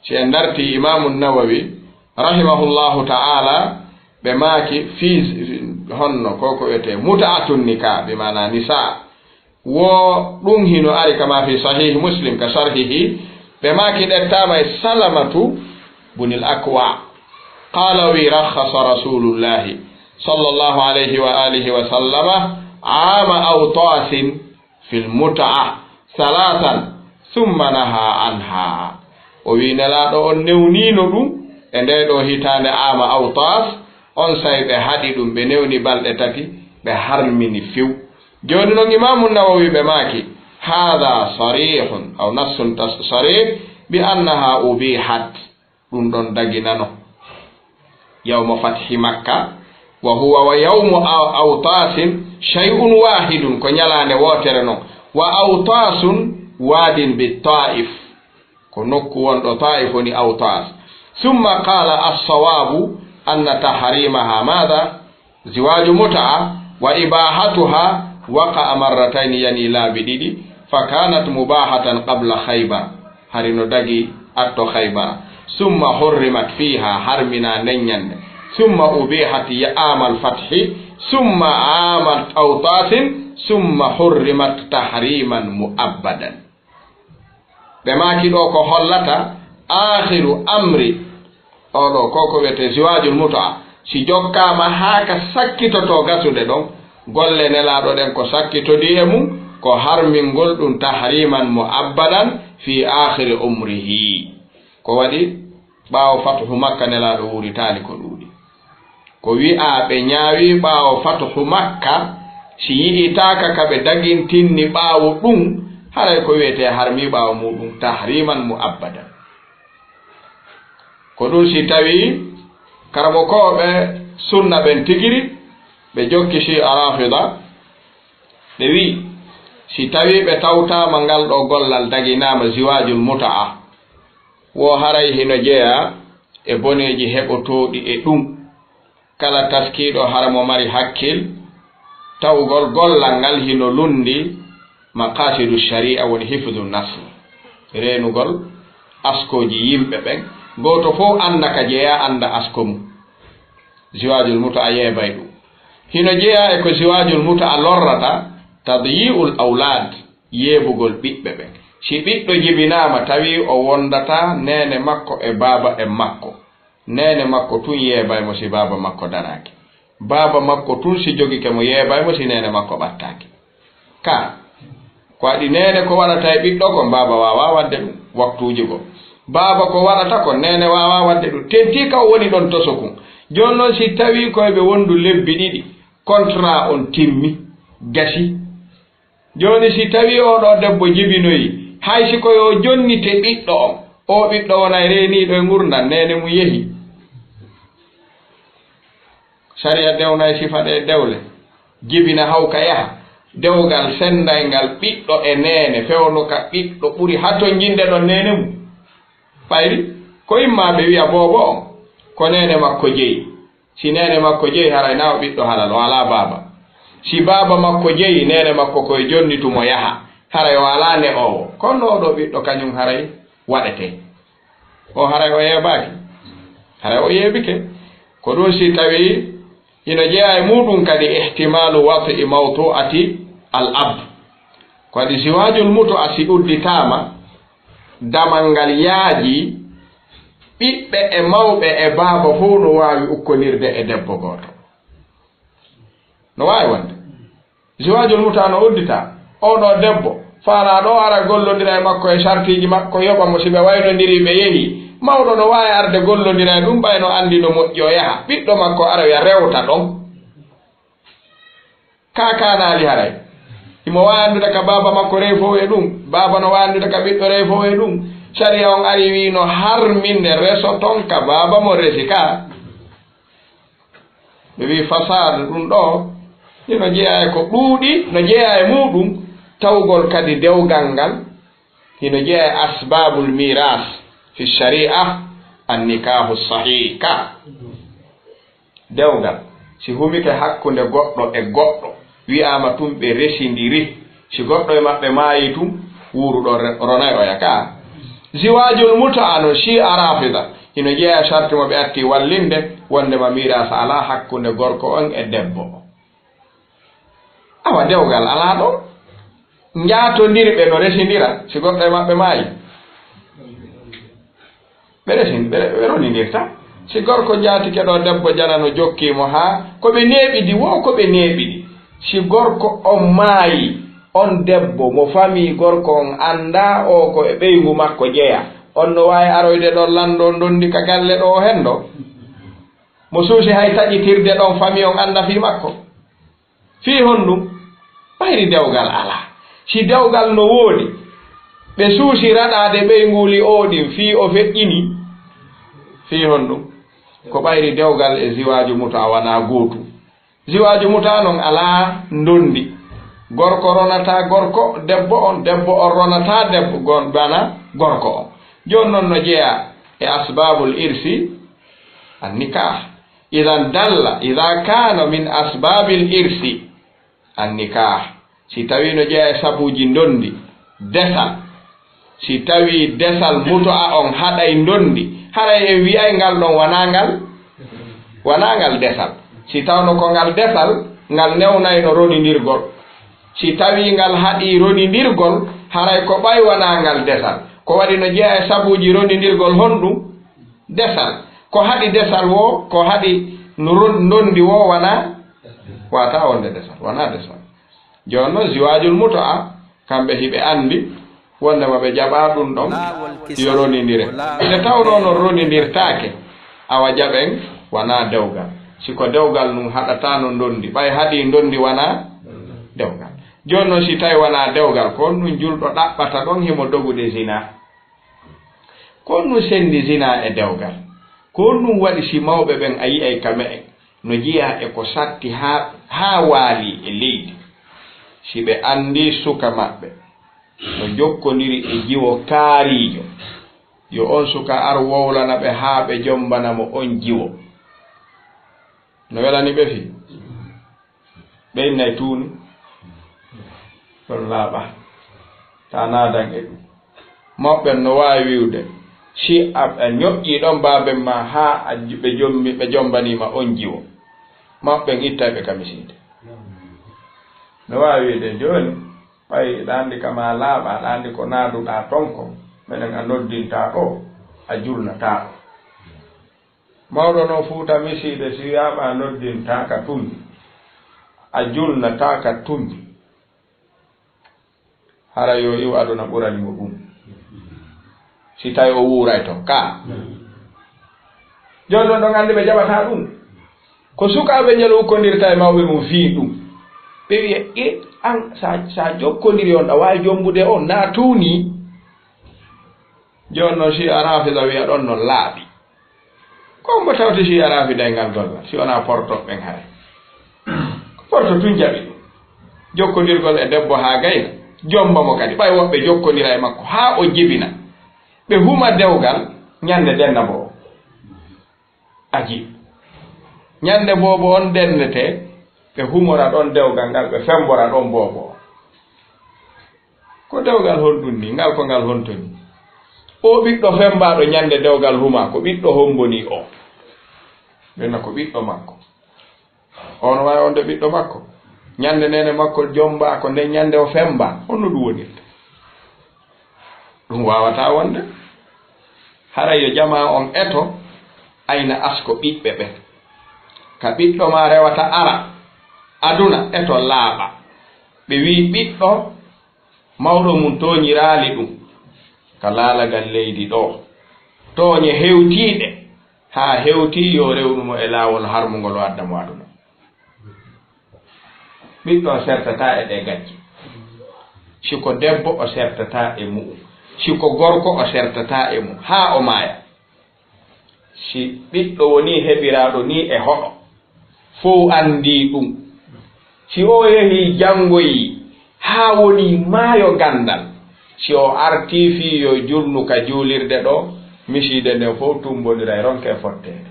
Si en dartii Imaamu Nawawi, rahimahullahu ta'ala, ɓe maaki fii honno ko ko wiyetee muta'atun nikah, bi maana nisaa. Wo ɗum hino ari kama fi Sahih Muslim ka sharhihi, ɓe maaki ɗettaama e Salamatu bunil Akwa. Qaala wi rakhasa Rasulullahi sallallahu alayhi wa alihi wa sallama ama Awtasin fil mut'a thalathan thumma naha anha. O wi Nelaaɗo on newniino ɗum e ndee ɗoo hitaande ama Awtas, on say ɓe haɗi ɗum, ɓe newni balɗe tati, ɓe harmini few. Jooni non Imaamu Nawawi ɓe maaki, haadha sarihun, aw nassun tas-, sarih, bi annaha ubihat. Ɗum ɗon daginano. Yawma fathi Makka, wa huwa wa yawmu aw-, Awtasin shay'un wahidun, ko ñalaande wootere non. Wa Awtasun wadin bi Taif. Ko nokku wonɗo Taif woni Awtas. Summa qaala, "As-sawaabu anna tahrimaha maadha? Ziwaaju muta'a wa ibahatuha waqa'a marratayni, yani laabi ɗiɗi, fa kanat mubahatan qabla Khaybar." Hari no dagi atto Khaybara. "Summa hurrimat fiha," harmina nden ñande. "Summa ubihat ya amal fathi, summa amal Awtasin, summa hurrimat tahriman mu'abbadan." Ɓe maaki ɗo ko hollata aakhiru amri, oo ɗo ko ko wiyetee ziwaajul mutu'a, Si jokkaama haa ka sakkitotoo gasude ɗon, golle Nelaaɗo ɗen ko sakkitodii e mum, ko harmingol ɗum tahriman mu'abbadan fii aakhiri umrihi. Ko waɗi, ɓaawo Fathu Makka, Nelaaɗo wuuritaali ko ɗuuɗi. Ko wi'aa ɓe ñaawii ɓaawo Fathu Makka, si yi'itaaka ka ɓe dagintinni ɓaawo ɗum, haray ko wi'etee harmii ɓaawo muuɗum, tahriman mu'abbadan. Ko ɗum si tawii karamokooɓe sunna ɓen tigiri, ɓe jokki Shi'a Rafida, ɓe wi'i, si tawii ɓe tawtaama ngal ɗoo gollal daginaama ziwaajul muta'a, wo haray hino jeyaa e boneeji heɓotooɗi e ɗum. Kala taskiiɗo hara mo mari hakkil, tawgol gollal ngal hino lundi maqaasidu shari'a, woni hifdu nasl, reenugol askooji yimɓe ɓen, gooto fow annda ka jeyaa, annda asko mum. Ziwaajul muta a yeebay ɗum. Hino jeyaa e ko ziwaajul muta a lorrata, tadyi'ul awlaad, yeebugol ɓiɓɓe ɓen. Si ɓiɗɗo jibinaama, tawi o wondataa neene makko e baaba en makko, neene makko tun yeebay mo si baaba makko daraaki. Baaba makko tun si jogike mo yeebay mo si neene makko ɓattaaki. Ka, ko waɗi neene ko waɗata e ɓiɗɗo kon, baaba waawaa waɗde ɗum waktuuji goo. Baaba ko waɗata kon, neene waawaa waɗde ɗum. Tentii ka o woni ɗon tosokun. Jooni non si tawii ko eɓe wondu lebbi ɗiɗi, contrat on timmi, gasi. Jooni, si tawii oo ɗoo debbo jibinoyi, hay si ko yo jonnite ɓiɗɗo on, oo ɓiɗɗo wonay reeniiɗo e ngurndan, neene mum yehi. Sariya dewnay sifa ɗee dewle, jibina hawka yaha. Dewgal senndayngal ɓiɗɗo e neene, fewndo ka ɓiɗɗo ɓuri hatonjinde ɗon neene mum. Ɓayri ko immaa ɓe wi'a boobo on ko neene makko jeyi. Si neene makko jeyi, haray na o ɓiɗɗo halal, o alaa baaba. Si baaba makko jeyi, neene makko ko e jonnitu mo yaha, haray o alaa ne'oowo. Kono oo ɗoo ɓiɗɗo kañum haray waɗetee. O haray o yeebaaki. Haray o yeebike. Ko ɗum si tawii hino jeyaa e muuɗum kadi ihtimaalu wat'i mawtu'ati al ab. Ko waɗi ziwaajul mutu'a si udditaama, damal ngal yaajii, ɓiɓɓe e mawɓe e baaba fow no waawi ukkondirde e debbo gooto. No waawi wonde. Ziwaajul muta no udditaa. Oo ɗoo debbo, faalaa ɗoo ara gollondira e makko e sartiiji makko, yoɓa mo si ɓe waynondirii, ɓe yehii. Mawɗo no waawi arde gollondira e ɗum, ɓay no anndi no moƴƴi o yaha. Ɓiɗɗo makko aroya rewta ɗon. Ka kaanaali haray. Imo waawi anndude ka baaba makko rewi fow e ɗum. Baaba no waawi anndude ka ɓiɗɗo rewi fow e ɗum. Sariya on ari wi'i no harminde reso ton ka baaba mo resi ka. Ɓe wi'i fasaadu ɗum ɗoo, hino jeyaa e ko ɗuuɗi, no jeyaa e muuɗum tawgol kadi dewgal ngal, hino jeyaa e asbaabul miiraas fi shari'a, an nikaahu sahiih ka. Dewgal, si humike hakkunde goɗɗo e goɗɗo, wi'aama tun ɓe resindiri. Si goɗɗo e maɓɓe maayii tun, wuuruɗo re-, ronay oya ka. Ziwaajul mutu'a non, Shi'a Rafida, hino jeyaa e sarti mo ɓe atti wallinde, wondema miiraasa alaa hakkunde gorko on e debbo on. Awa, dewgal alaa ɗon. Njaatondirɓe no resindira, si goɗɗo e maɓɓe maayii. Ɓe resin-, ɓe, ɓe ronindirta. Si gorko jaatike ɗoo debbo jana no jokkii mo haa ko ɓe neeɓidi, wo ko ɓe neeɓidi. Si gorko on maayii, on debbo mo famii gorko on anndaa, oo ko e ɓeyngu makko jeyaa, on no waawi aroyde ɗoo lanndoo ndondi ka galle ɗoo o henndoo? Mo suusi hay taƴitirde ɗon famii on annda fii makko? Fii honɗum? Ɓayri dewgal alaa. Si dewgal no woodi, ɓe suusi raɗaade ɓeynguuli oo ɗin fii o feƴƴinii. Fii honɗum? Ko ɓayri dewgal e ziwaaju mutu'a wanaa gootum. Ziwaaju mutu'a non alaa ndondi. Gorko ronataa gorko, debbo on, debbo on ronataa debbo gon-, bana gorko on. Jooni non no jeyaa e asbaabul irsi, an nikaah. Idan dalla, idaa kaana min asbaabil irsi, an nikaah. Si tawii no jeyaa e sabuuji ndondi, desal. Si tawii desal mutu'a on haɗay ndondi, haray en wi'ay ngal ɗon wanaa ngal, wanaa ngal desal. Si tawno ko ngal desal, ngal newnayno ronindirgol. Si tawii ngal haɗii ronindirgol, haray ko ɓay wanaa ngal desal. Ko waɗi no jeyaa e sabuuji ronindirgol honɗum? Desal. Ko haɗi desal woo, ko haɗi No ron-, ndondi wo wanaa, wata wonde desal, wanaa desal. Jooni noon, ziwaajul mutu'a, kamɓe hiɓe anndi wonde ma ɓe jaɓa ɗum ɗon, yo ronindire. Nde tawnoo noon ronindirtaake, awa jaɓen wanaa dewgal. Si ko dewgal nun haɗata no ndondi, ɓay haɗi ndondi wanaa dewgal. Jooni noon, si tawi wanaa dewgal, ko honɗum julɗo ɗaɓɓata ɗon himo dogude zinaa? Ko honɗum sendi zinaa e dewgal? Ko honɗum waɗi si mawɓe ɓen a yi'ay ka me'en no jeyaa e ko satti haa, haa waali e leydi? Si ɓe anndi suka maɓɓe no jokkondiri e jiwo kaariijo, yo on suka ar wowlana ɓe haa ɓe jombana mo on jiwo. No welani ɓe fii? Ɓe innay tuuni. Ɗon laaɓa. Taa naadan e ɗum. Mawɓe ɓen no waawi wi'ude, si a, a ñoƴƴii ɗon baaben maa haa a j-, ɓe jombi, ɓe jombanii ma on jiwo. Mawɓe ɓen ittay ɓe ka misiide. No waawi wi'ude, jooni, ɓay ɗa anndi ka maa laaɓa, ɗa anndi ko naaduɗaa ton ko, menen a noddintaa ɗoo, a julnataa ɗoo. Mawɗo no Fuuta misiide, si wiyaama a noddintaa ka tumbi, a julnataa ka tumbi, hara yo iw aduna ɓurani mo ɗum. Si tawi o wuuray to ka. Jooni ɗon, ɗon anndi ɓe jaɓataa ɗum. Ko sukaaɓe ñalukkondirta e mawɓe mum fii ɗum. Ɓe wiya, e an, sa, sa jokkondiri on, ɗa waawi jombude on, naa tuuni. Jooni noon, si a Raafida wiya ɗon no laaɓi. Ko hombo tawti si a Raafida e ngal gollal, si wonaa porto ɓen haray? Ko porto tun jaɓi ɗum. Jokkondirgol e debbo haa gayna, jomba mo kadi. Ɓay woɓɓe jokkondira e makko haa o jibina. Ɓe huma dewgal ñande denna boo. Aji. Ñande boobo on dennete, ɓe humora ɗon dewgal ngal, ɓe fembora ɗon boobo on. Ko dewgal honɗum ni? Ngal ko ngal honto ni? Oo ɓiɗɗo fembaaɗo ñande dewgal huma, ko ɓiɗɗo hombo ni o? Ɓenna ko ɓiɗɗo makko. On waawi wonde ɓiɗɗo makko. Ñande neene makko jomba, ko nden ñande o femba. Honno ɗum wonirta? Ɗum waawataa wonde. Haray yo jamaa on eto, ayna asko ɓiɓɓe ɓen. Ka ɓiɗɗo maa rewata ara aduna, eto laaɓa. Ɓe wi'i ɓiɗɗo mawɗo mum tooñiraali ɗum ka laalagal leydi ɗoo. Tooñe hewtiiɗe, haa hewtii yo rewnu mo e laawol harmungol o adda mo aduna. Ɓiɗɗo o sertataa e ɗee gacce. Si ko debbo o sertataa e mu'um. Si ko gorko o sertataa e mum. Haa o maaya. Si ɓiɗɗo wonii heɓiraaɗo nii e hoɗo, fow anndii ɗum. Si o yehii janngoyii haa wonii maayo ganndal, si o artii fii yo julnu ka juulirde ɗoo, misiide nden fow tumbondiray, ronkee fotteede.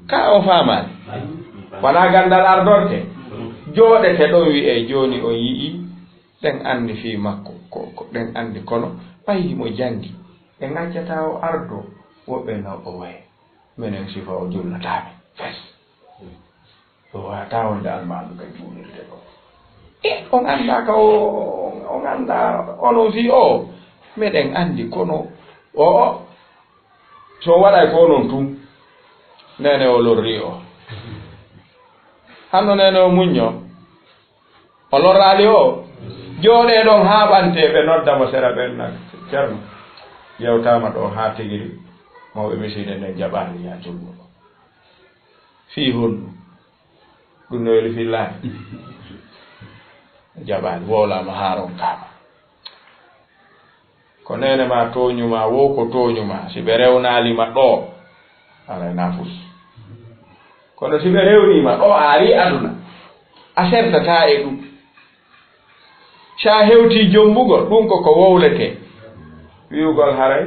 Ka o faamaali? Wanaa ganndal ardorte? Jooɗete ɗon wi'ee jooni on yi'ii, ɗen anndi fii makko, ko, ko ɗen anndi, kono ɓay himo janngi, ɓe ngaccataa o ardoo, woɓɓe no o waye. Menen sifa o julnataa men, fes. O waawataa wonde almaami ka juulirde ɗoo. E, on anndaa ka o, on anndaa, onon fii o, meɗen anndi, kono o, o, so waɗay ko onon tun, neene o lorrii o. Hanno neene o muñño, o lorraali o. Jooɗee ɗon haa ɓantee, ɓe nodda mo sera, ɓen na, "Ceerno, yewtaama ɗoo haa tigiri, mawɓe misiide nden jaɓaali yaa julnuɗo." Fii honɗum? Ɗum no weli fillaahi. Jaɓaali, wowlaama haa ronkaama. Ko neene maa tooñu maa, wo ko tooñu maa. Si ɓe rewnaali ma ɗoo, alay nafus. Kono si ɓe rewnii ma ɗoo, a arii aduna, a sertataa e ɗum. Si a hewtii jombugol, ɗum ko ko wowletee. Wi'ugol haray,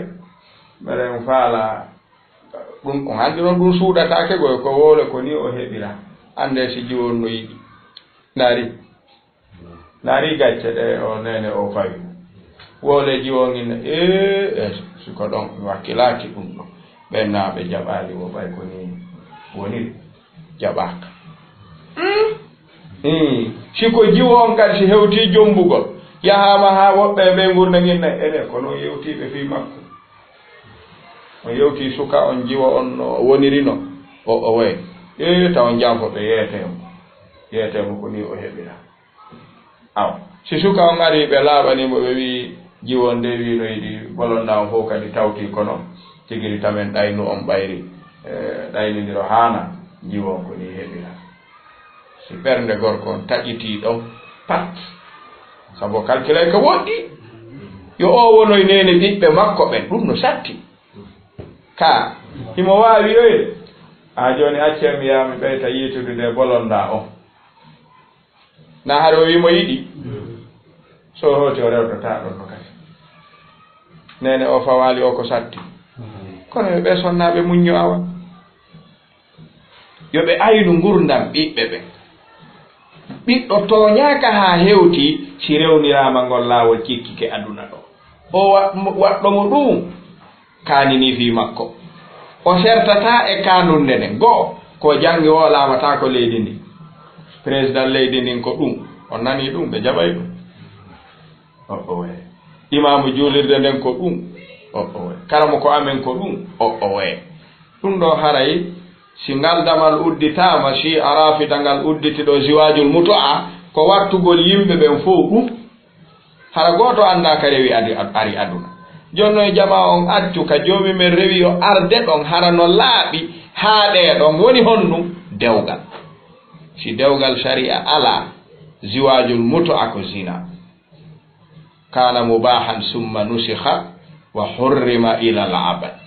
meɗen faalaa ɗum, on anndi noon ɗum suuɗataake, ko, ko wowle ko nii o heɓira. Annde si jiwon no yiɗi. Ndaari? Ndaari gacce ɗe o neene o fawi. Wowle jiwon inna, ee, ee, si ko ɗon mi wakkilaaki ɗum ɗo. Ɓen naa ɓe jaɓaali wo ɓay ko nii woniri. Jaɓaaka. Hmm. Si ko jiwo on kadi, si hewtii jombugol, yahaama haa woɓɓe e ɓey ngurndanginna, ene ko non yewtiiɓe fii makko. On yewti suka on jiwo on no wonirino. O, o way. E, taw on janfo ɓe yeetemo. Yeetemo ko ni o heɓira. Aw, si suka on ari ɓe laaɓani mo, ɓe wi'i jiwo on de wi'i no yiɗi bolonda on fof kadi tawti, kono tigiri tamen ɗaynu on ɓayri. E, ɗaynidiro haana, jiwo on ko ni heɓira. Si ɓernde gorko on taƴitii ɗon, pat. Sabu o kalkilay ko woɗɗi. Yo o wonoy neene ɓiɓɓe makko ɓen, ɗum no satti. Ka, himo waawi yoyde. A jooni accee mi yaha mi ɓeyta yiitude nde bolonda on. Na hari o wi'i mo yiɗi. So o hooti o rewtotaa ɗon no kadi. Neene o fawaali o ko satti. Kono yo ɓe sonnaaɓe muñño awa. Yo ɓe aynu ngurdam ɓiɓɓe ɓen. Ɓiɗɗo tooñaaka haa hewti si rewniraama ngol laawol cikkike aduna ɗo. O wa-, waɗɗo mo ɗum kaanini fii makko. O sertataa e kaanunde nden. Go'o, ko janngi o laamataako leydi ndin. Président leydi ndin ko ɗum. On nanii ɗum, ɓe jaɓay ɗum. O, owe. Imaamu juulirde nden ko ɗum. O, owe. Karamoko amen ko ɗum. O, owe. Ɗum ɗo haray, si ngal damal udditaama, si a rafita ngal udditi ɗo ziwaajul mutu'a, ko wattugol yimɓe ɓen fow ɗum. Hara gooto anndaa ka rewi adi-, ari aduna. Jooni non jamaa on accu ka Joomi men rewi yo arde ɗon, hara no laaɓi haaɗee ɗon woni honɗum? Dewgal. Si dewgal sari'a alaa, ziwaajul mutu'a ko zina. Kana mubahan summa nusikha wa hurrima ila al abad.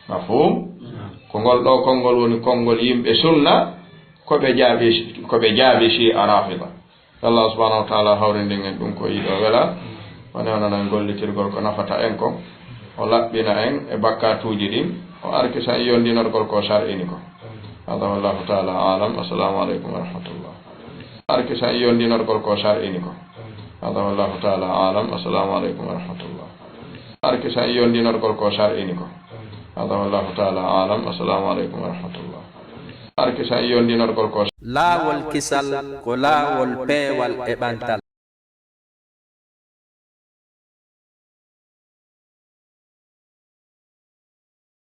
Mafhum? Ko ngol ɗo konngol woni konngol yimɓe sunna, ko ɓe jaabi, ko ɓe jaabi Shi'a Rafida. Allah subhanahu wa ta'ala hawrindin en ɗum ko yiɗo wela, o newnana en gollitirgol ko nafata en ko, o laɓɓina en e bakkatuuji ɗin, o arkisa en yondinorgol ko shar'ini ko. Hada wallahu ta'ala a'lam. Assalamu alaikum wa rahmatullah. Arkisa en yondinorgol ko shar'ini ko. Hada wallahu ta'ala a'lam. Assalamu alaikum wa rahmatullah. Arkisa en yondinorgol ko shar'ini ko. Hada wallahu ta'ala a'lam. Assalamu alaikum wa rahmatullah. Arkisa en yondinorgol ko Laawol kisal ko laawol peewal e ɓantal.